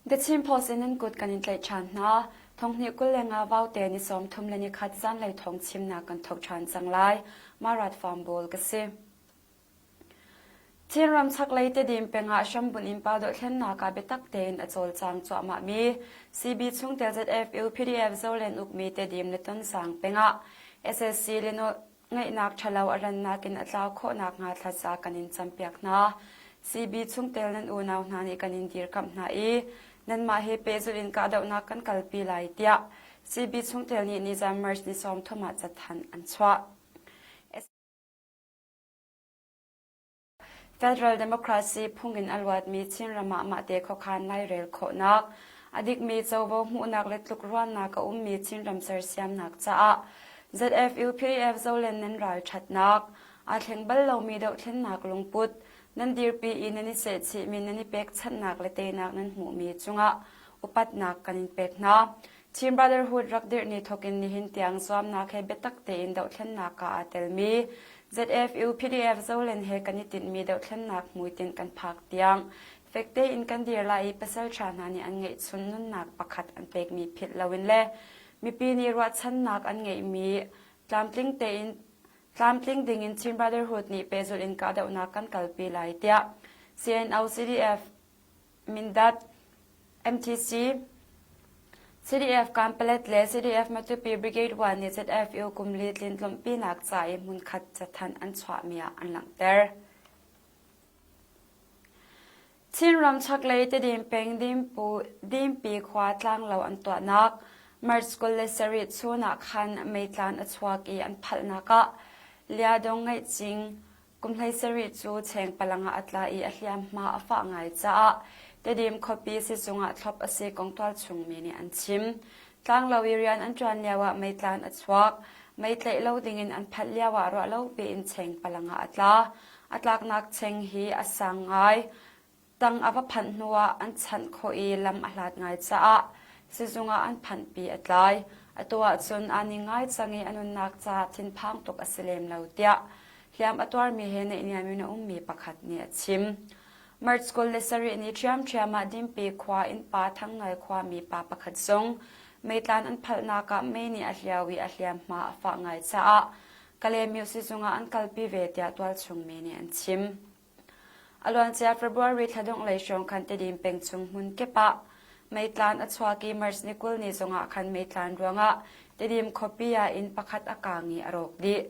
The Chin Post in nan kut kan in tlaih ṭhan hna. Thonghnih 25 vaute ni 31 zanlei thawng chimnak kan thok ṭhan cang lai. Marat Farm Bawl ka si. Chinram chaklei Tedim peng ah hrambunh in pa dohthlennak ah biatak tein a cawlcang cuahmahmi CB chungtel ZFU PDF Zolen ukmi Tedim le Tonzang peng ah SSC le ngeihnak ṭhalo a rannak in a tlau khawh nakhnga thlaza kan in campiak hna. CB chungtel nan unau hna nih kan in dirkamh hna i nanmah he pehzulh in kahdohnak kan kalpi lai tiah CB chungtel nih nizan March ni 30 ah cathanh an chuah. Federal Democracy phung in a luatmi Chinram ah mahte khuakhan lairel khawhnak, a dikmi covo hmuhnak le tlukruannak a ummi Chinram sersiamnak caah ZFU PDF Zolen nan ralṭhatnak, aa thleng bal lomi dohthlennak lungput, nan dirpi i nan i sehchihmi nan i pekchanhnak le teinak nan hmuhmi cungah upatnak kan in pek hna. Chin Brotherhood rak dirh ni thawk in nihin tiang zuamnak he biatak tein dohthlennak ah aa telmi ZFU PDF Zolen he kan i tinhmi dohthlennak hmuitinh kan phak tiang fek tein kan dir lai i pasalṭha hna nih an ngeihchun nunnak pakhat an pekmi philh loin le mipi nih ruahchannak an ngeihmi tlamtling tein tlamtling dingin Chin Brotherhood nih pehzulh in kahdohnak kan kalpi lai tiah CNO CDF Mindat, MTC, CDF Kanpalet le CDF Matupi Brigade 1 nih ZFU kumli tlin tlawmhpinak ca i hmunkhat cathanh an chuahmi ah an langhter. Chinram chaklei Tedim peng Dimpi khua tlanglo an tuahnak March 27 chun ah khan meitlan a chuak i an phalhnak ah Liadong Ngaihcing Kum 17 cu chengpalang ah a tla i a hliamhma a fah ngai caah Tedim khuapi sizung ah thlop a si kong tualchung mi nih an chim. Tlanglo i rian an ṭuan lioah meitlan a chuak. Mei tlaih lo dingin an phalh lioah ruahlo piin chengpalang ah a tla. A tlaknak cheng hi a sang ngai. Tang a va phanh hnuah an chanh khawh i lam a hlat ngai caah sizung ah an phanhpi a tlai. Atu ahcun aa ning ngai cang i a nunnak caah thinphang tuk a si lem lo tiah hliam a tuarmi he naihniam in a ummi pakhat nih a chim. March 27 ni ṭhiamṭhiam ah Dimpi khua innpa Thangngal khuami pa pakhat zong meitlan an phalhnak ah mei nih a hliau i a hliamhma a fah ngai caah Kalaymyo sizung ah an kalpi ve tiah tualchung mi nih an chim. A luancia February thla dongh lei hrawng khan Tedim peng chung hmun kip ah meitlan a chuak i March ni 20 ni zongah khan meitlan ruangah Tedim khuapi ah inn pakhat a kaang i a rawk dih.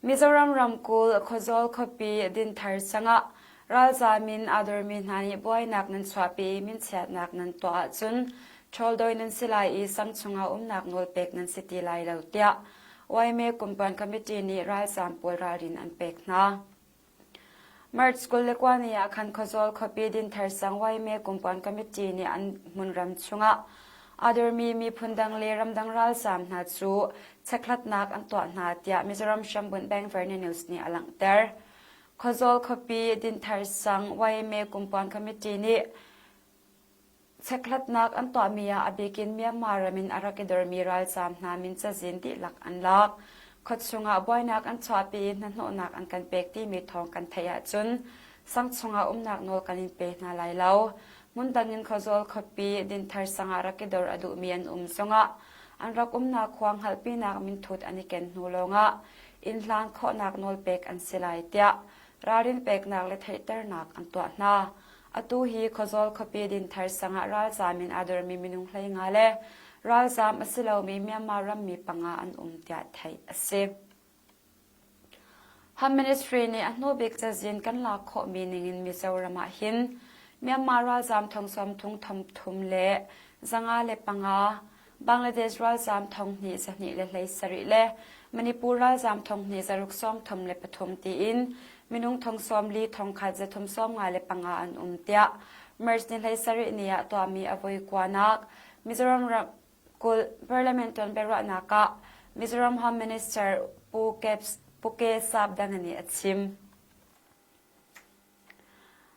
Mizoram ramkulh Khawzawl khuapi Dinthar sang ah ralzaam in aa dormi hna nih buainak nan chuahpi i minchiatnak nan tuah ahcun ṭhawldawi nan si lai i sang chungah umnak nawl pek nan si ti lai lo tiah YMA Kumpuan Committee nih ralzaam pawl ralrin an pek hna. March 29 ni ah khan Khawzawl khuapi Dinthar sang YMA Kumpuan Committee nih an hmunram chungah aa dormi miphun dang le ramdang ralzaam hna cu chekhlatnak an tuah hna tiah Mizoram hrambunh Bank Verni News nih a langhter. Khawzawl khuapi Dinthar sang YMA Kumpuan Committee nih Chekhlatnak an tuahmi ah a bik in Myanmar ram in a rak i dormi ralzaam hna min cazin dihlak an lak. Khuachung ah buainak an chuahpi i hnahnawhnak an kan pek timi thawng kan theih ahcun sang chungah umnak nawl kan in pe hna lai lo. Hmundang in Khawzawl khuapi Dinthar sang ah rak i dor a duhmi an um zongah an rak umnak khua hngalhpinak minthut an i ken hnu lawngah inn hlan khawhnak nawl pek an si lai tiah ralrin peknak le theihternak an tuah hna. Atu hi Khawzawl khuapi Dinthar sang ah ralzaam in aa dormi minung 15 le ralzaam a si lomi Myanmar rammi panga an um tiah theih a si. Home Ministry nih a hnubik cazin kan lak khawhmi ningin Mizoram ah hin Myanmar ralzaam thong sawmthum thomthum le 505 Bangladesh ralzaam 2,200 le 17 le Manipur ralzaam 2,633 tiin minung 40 1,395 an um tiah March ni 17 ni ah tuahmi a voi kuanak Mizoram ramkulh Parliament tuan biaruahnak ah Mizoram Home Minister Pu K. Sapdanga nih a chim.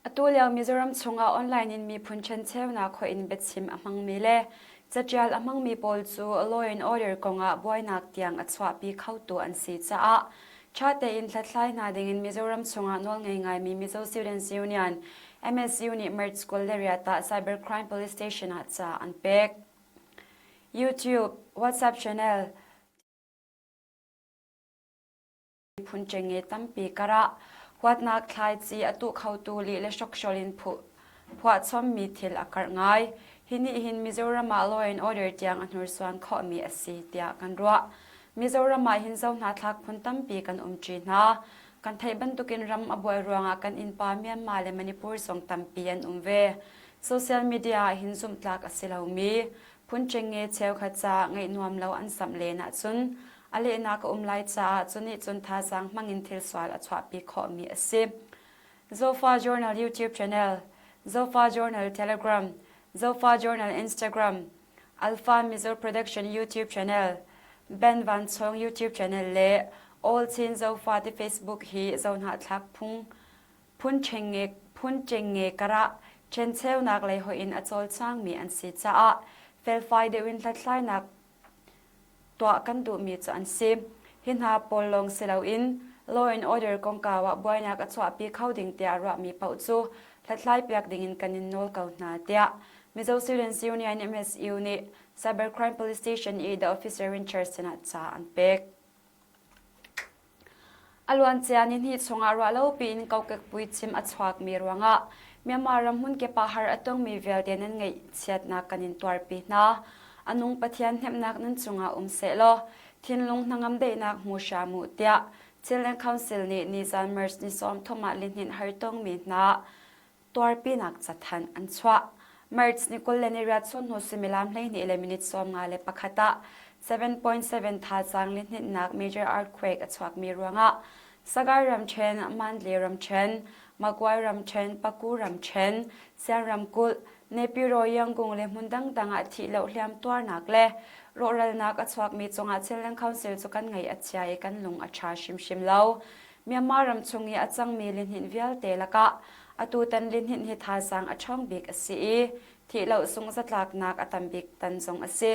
Atu lio Mizoram chungah online in miphun ṭhencheunak hoih in biachim a hmangmi le caṭial a hmangmi pawl cu law and order kongah buainak tiang a chuahpi khotu an si caah. Ṭha tein hlathlai hna dingin Mizoram chungah nawlngei ngaimi Mizo Students Union, MSU nih March 28 ah Cybercrime Police Station ah ca an pek. YouTube, WhatsApp channel, Miphun ṭengnge tampi karah huatnak thlaici a tuh khotu lih le hrokhrawl in phuahchommi thil a karh ngai. Hi nih hin Mizoram ah law and order tiang a hnursuan khawhmi a si tiah kan ruah. Mizoram ah hin zohnahthlak phun tampi kan umṭi hna. Kan theih bantukin ram a buai ruangah kan innpa Myanmar le Manipur zong tampi an um ve. Social media ah hin zumhtlak a si lomi phun ṭengnge cheukhat caah ngaih nuam lo an samh len ahcun A lehnak a um lai caah cu nih cun thazaang hmangin thil sual a chuahpi khawhmi a si. Zofa Journal YouTube channel, Zofa Journal Telegram, Zofa Journal Instagram, Alpha Mizo Production YouTube channel, Ben Van Chong YouTube channel le All Chin Zofa ti Facebook hi zohnahthlak phung phun ṭhengnge phun ṭengnge karah ṭhencheunak lei hoih in a cawlcangmi an si caah felfai deuh in hlathlainak tuah kan duhmi cu an si. Hi hna pawl lawng si loin law and order kongkau ah buainak a chuahpi kho ding tiah ruahmi paoh cu hlathlaipiak dingin kan in nawl ko hna tiah Mizo Students Union MSU nih Cybercrime Police Station i the officer in charge sinah ca an pek. A luancia nihnih chungah ruahlopi in kokek puicim a chuakmi ruangah Myanmar ram hmunkip ah har a tongmi vialte nan ngaihchiatnak kan in tuarpi hna. A nung Pathian hnemhnak nan cungah um sehlaw thinlung hnangam daihnak hmu hram u tiah Chinland Council nih nizan March ni 30 ah lihninh har tongmi hna tuarpinak cathanh an chuah. March ni 28 chunhnu suimilam 12 le minute 51 ah 7.7 thazaang lihninhnak major earthquake a chuakmi ruangah Sagaing ramṭhen, Mandalay ramṭhen, Magway ramṭhen, Paku ramṭhen, Sian ramkulh, Naypyidaw, Yangon le hmun dangdang ah thih loh hliam tuarnak le rawhralnak a chuakmi cungah Chinland Council cu kan ngaih a chia i kan lung a ṭha hrimhrim lo. Myanmar ram chung i a cangmi lihninh vialte lakah atutan lihninh hi thazaang a ṭhawng bik a si i thihloh sungh zatlaknak a tam bik tan zong a si.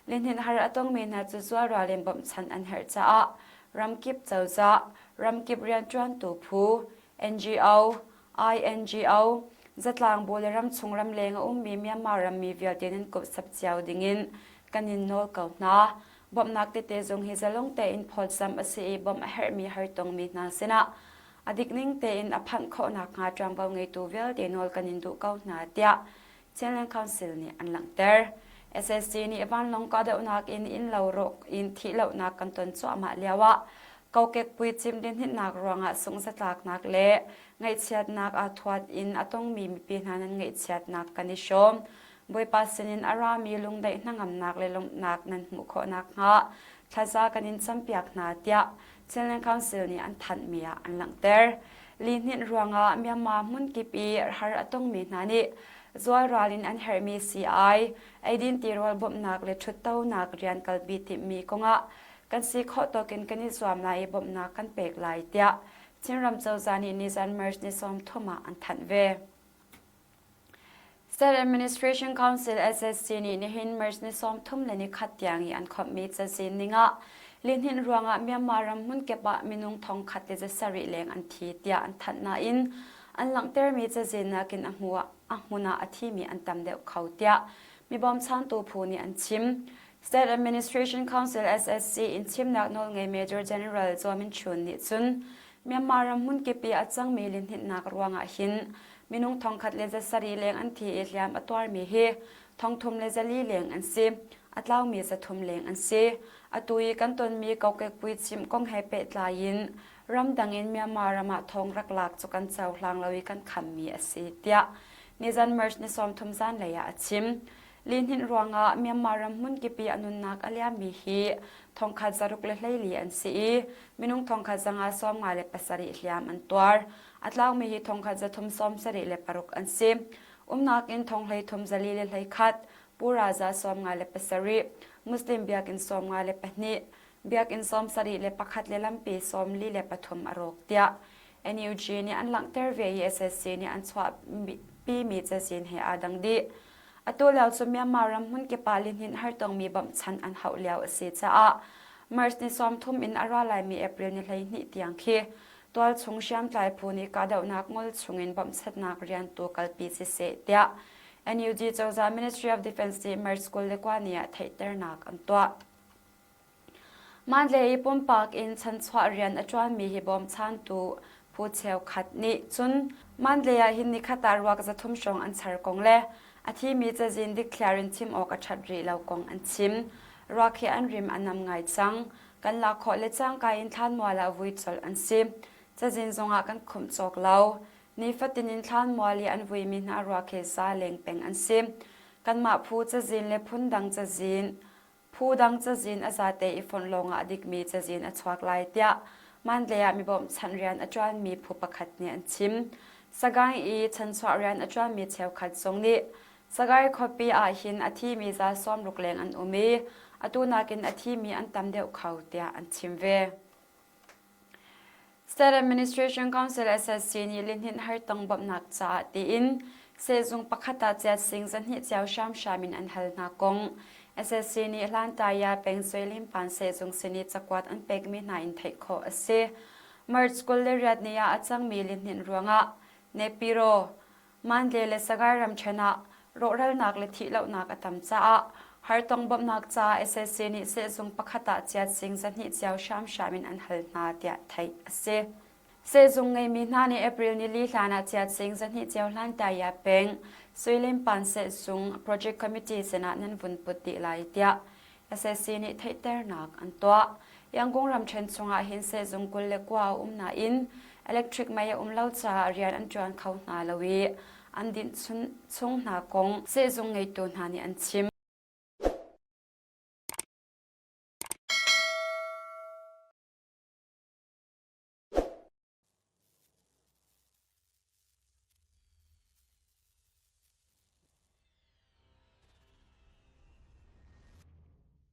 Lihninh har a tongmi hna cu zualral in bawmhchanh an herh caah ramkip cozah, ramkip rianṭuantu phu, NGO, INGO, zatlang bu le ramchung ramleng a ummi Myanmar rammi vialte nan kawpsap cio dingin kan in nawl ko hna. Bawmhnak tete zong hi zalong tein phawtzamh a si i bawmh a herhmi hartongmi hna sinah a dik ning tein a phanh khawh nakhnga ṭuanvo ngeitu vialte nawl kan in duh ko hna tiah Chinland Council nih an langhter. SSC nih vanlawng kahdohnak in innlo rawk in thihlohnak kan ton cuahmah lioah kokek puicim lihninh ruangah sungh-zatlaknak le ngaihchiatnak aa thuat in a tongmi mipi hna nan ngaihchiatnak kan i hrawm. Bawipa sinin a rami lungdaih hnangamnak le lawmhnak nan hmuh khawh nakhnga thlaza kan in campiak hna tiah Chinland Council nih an thanhmi ah an langhter. Lihninh ruangah Myanmar hmunkip i har a tongmi hna nih zualral in an herhmi sii-ai, eidin tirawl bawmhnak le ṭhuttonak rian kalpi timhmi kongah kan si khawh tawkin kan i zuam lai i bawmhnak kan pek lai tiah Chinram cozah nih nizan March ni 30 ah an thanh ve. State Administration Council SSC nih nihin March ni 31 tiang i an khawmhmi cazin ningah lihninh ruangah Myanmar ram hmunkip ah minung 1,700 leng an thi tiah an thanh nain an langhtermi cazin nakin a hmu a hmun ah a thimi an tam deuh kho tiah mi bawmchantu phu nih an chim. State Administration Council SSC in chimnak nawlngei Major General Zaw Min Chun nih cun Myanmar ram hmunkip i a cangmi lihninhnak ruangah hin minung 1,700 leng an thi i hliam a tuarmi hi 3,400 leng an si. A tlaumi 300 leng an si. Atu i kan tonmi kokek puicimh kong he pehtlai in ramdang in Myanmar ram ah thong rak lak cu kan cohlang lo i kan khammi a si tiah nizan March ni 30 zanlei ah a chim. Lihninh ruangah Myanmar ram hmunkip i a nunnak a liammi hi 1624 an si i minung 1557 hliam an tuar. A tlaumi hi 1376 an si. Umnak inn 1341, Pura za 57, Muslim biakinn 52, biakinn 71 le lampi 43 a rawk tiah NUG nih an langhter ve i SSC nih an chuahpimi cazin he aa dang dih. Atu lio cu Myanmar ram hmunkip ah lihninh hartongmi bawmhchanh an hauh lio a si caah March ni 30 in a ra laimi April ni 12 tiang khi tualchung hriamtlai phu nih kahdohnak ngol chungin bawmhchanhnak rian tu kalpi siseh tiah NUG cozah Ministry of Defense nih March 21 ni ah theihternak an tuah. Mandalay i pumpak in chanchuah rian a ṭuanmi hi bawmchantu phu cheukhat nih cun Mandalay ah hin nikhat ah ruak 300 hrawng an char kong le a thimi cazin dikthliar in chim awk a ṭhat rih lo kong an chim. Ruak hi an rim a nam ngai cang. Kan lak khawh le cangka in thlanmual ah vui colh an si. Cazin zongah kan khumh cawk lo. Nifatin in thlanmual i an vuimi hna ruak hi za leng peng an si. Kanmah phu cazin le phundang cazin Phu dang cazin a zate i fonh lawngah a dikmi cazin a chuak lai tiah Mandalay ah mi bawmhchanh rian a ṭuanmi phu pakhat nih an chim. Sagaing i chanchuah rian a ṭuanmi cheukhat zong nih Sagaing khuapi ah hin a thimi za 60 leng an um i atu nakin a thimi an tam deuh kho tiah an chim ve. State Administration Council SSC nih lihninh hartong bawmhnak caah tiin sehzung pakhat ah ciat sing 200 cio hramhram in an hal hna kong SSC nih Hlantaya peng Suilimpan sehzung sin i cakuat an pekmi hna in theih khawh a si. March 28 ni ah a cangmi lihninh ruangah Nepiro, Mandalay le Sagaing ramṭhen ah rawhralnak le thihlohnak a tam caah hartong bawmhnak caah SAC nih sehzung pakhat ah ciat sing 200 cio hramhram in an hal hna tiah theih a si. Sehzung ngeimi hna nih April nili hlan ah ciat sing 200 cio Hlantaya peng Suilimpan sehzung Project Committee sinah nan vun put dih lai tiah SAC nih theihternak an tuah. Yangon ramṭhen chungah hin sehzung 29 a um nain electric mei a um lo caah rian an ṭuan kho hna lo i an dinh chung hna kong sehzung ngeitu hna nih an chim.